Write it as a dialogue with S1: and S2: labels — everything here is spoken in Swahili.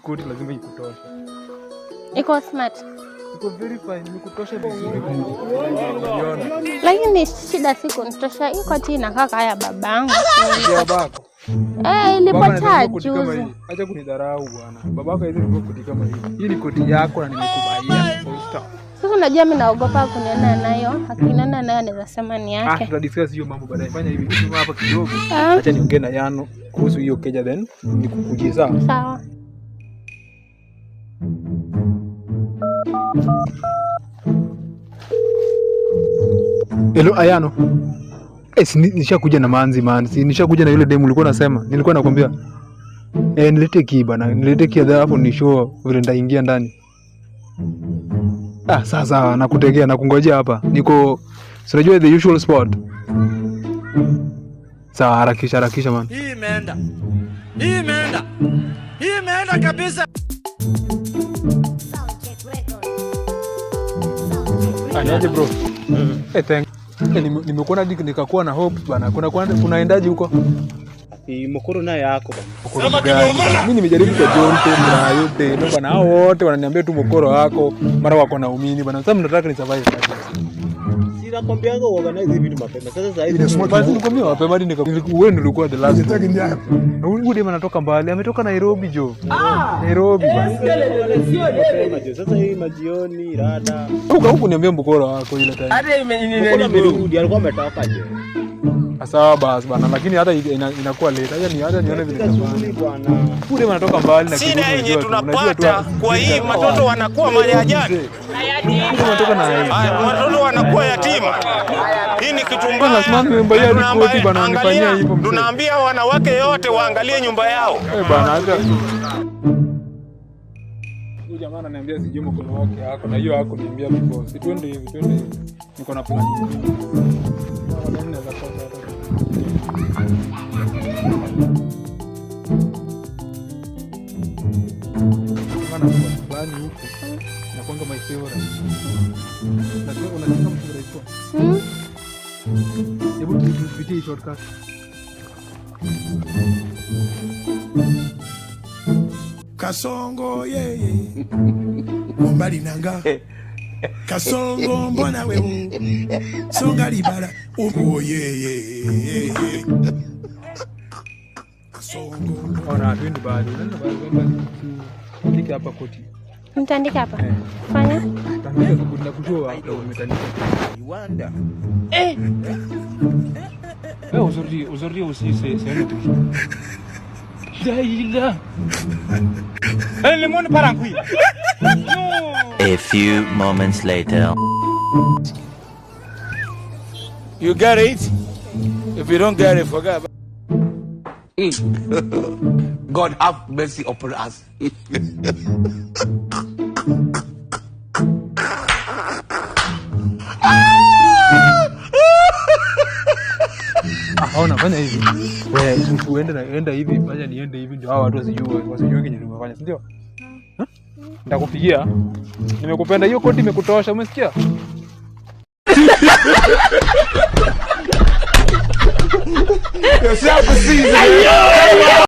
S1: Koti lazima ikutoshe.
S2: Iko smart.
S1: Iko very fine, imekutosha vizuri. Unaona?
S2: Lakini shida si kunitosha. Hii koti inakaa kaya babangu.
S1: Ya babako.
S2: Eh,
S1: Baba
S2: ilipotea
S1: anaweza koti kama
S2: juzi.
S1: Hii. Acha kunidharau, bwana. Babako hawezi kuvaa koti kama hii. Hii ni koti yako na nimekubaia. Full stop.
S2: Sasa unajua mimi naogopa kuniona nayo. Akiniona nayo anaweza sema ni
S1: Ah,
S2: yake.
S1: tutadiscuss hiyo mambo baadaye. Fanya hivi, simama hapa kidogo.
S2: Ah,
S1: Acha niongee na Yano kuhusu hiyo keja, then nikukujie, sawa?
S2: Sawa.
S1: Hello, Ayano. Eh, si nishakuja na manzi, man. Si nishakuja na yule demu ulikuwa unasema. Nilikuwa nakwambia. Eh, nilete key, bana. Nilete key hapo ni show vile nitaingia ndani. Ah, sawa sawa, nakutegea, nakungojea hapa. Niko, si unajua, the usual spot. Sawa, harakisha, harakisha, man.
S3: Hii imeenda. Hii imeenda. Hii imeenda kabisa.
S1: Ah, niaje, bro? Eh, thank. Eh, nimekuona hadi nikakuwa na hopes, bana. Kunaendaje huko?
S4: Mokoro naye yako, bana.
S1: Mokoro gani? Mimi nimejaribu kwa John Te, yote. No, bana, hao wote wananiambia tu mokoro wako, mara wako na umini, bana. Sasa mnataka ni survive aje?
S4: Si nakwambianga uorganize hivi vitu mapema. Sasa saa hizi
S1: Basi nikwambia mapema hadi nika wewe ndio ulikuwa the last. Na huyu dem anatoka mbali, ametoka Nairobi, jo. Nairobi, bana.
S4: Mapema, jo. Sasa hii majioni rada.
S1: Huko huku niambia mokoro wako ile time.
S4: Mokoro amerudi, alikuwa ametoka, jo.
S1: Sawa basi, bana, lakini hata inakuwa late. Acha nione vile
S4: Katika shughuli,
S1: nitafanya.
S4: bwana.
S1: Huyu dem anatoka mbali na
S3: Shida
S1: Kisumu,
S3: yenye
S1: unajua tu, unajua tu,
S3: tunapata kwa hii watoto wanakuwa mayajani.
S1: Huyu anatoka na
S3: Haya, watoto wanakuwa yatima. Hii ni kitu mbaya.
S1: Bana, simama, nimembaia hadi koti, bana,
S3: Angalia,
S1: wanifanyia hivyo, mzee.
S3: tunaambia wanawake yote waangalie nyumba yao.
S1: Eh, bana, hata huyu jamaa ananiambia sijui mkono wake hako na hiyo hako niambia before. Si twende hivi, twende hivi. Niko na plan. Kama naweza kosa hata. Maana kuna fulani huko. Nakwanga my favorite. Unajua unataka mtu favorite?
S2: Hmm?
S1: Hebu tupitie hii shortcut.
S5: Kasongo yeye mobali nanga Kasongo, mbona wewe songa libala oh yeye Kasongo.
S1: Ona, twende bado. Unaenda bado kwamba andike hapa koti.
S2: Nitaandika hapa.
S1: Eh.
S2: Fanya.
S1: Tandika koti na kujua after umetandika.
S6: Eh, aujourd'hui aussi, c'est un autre jour. Daïla. Eh, le monde part en couille. Non.
S7: A few moments later.
S3: You get it? If you don't get it, forget about
S8: God have mercy upon us.
S1: Ah, ona, fanya hivi. Wewe uende na enda hivi, fanya niende hivi ndio hao watu wasijue kenye tumefanya, si ndio? Huh? Nitakupigia. Nimekupenda, hiyo koti imekutosha, umesikia?
S8: Yourself a season.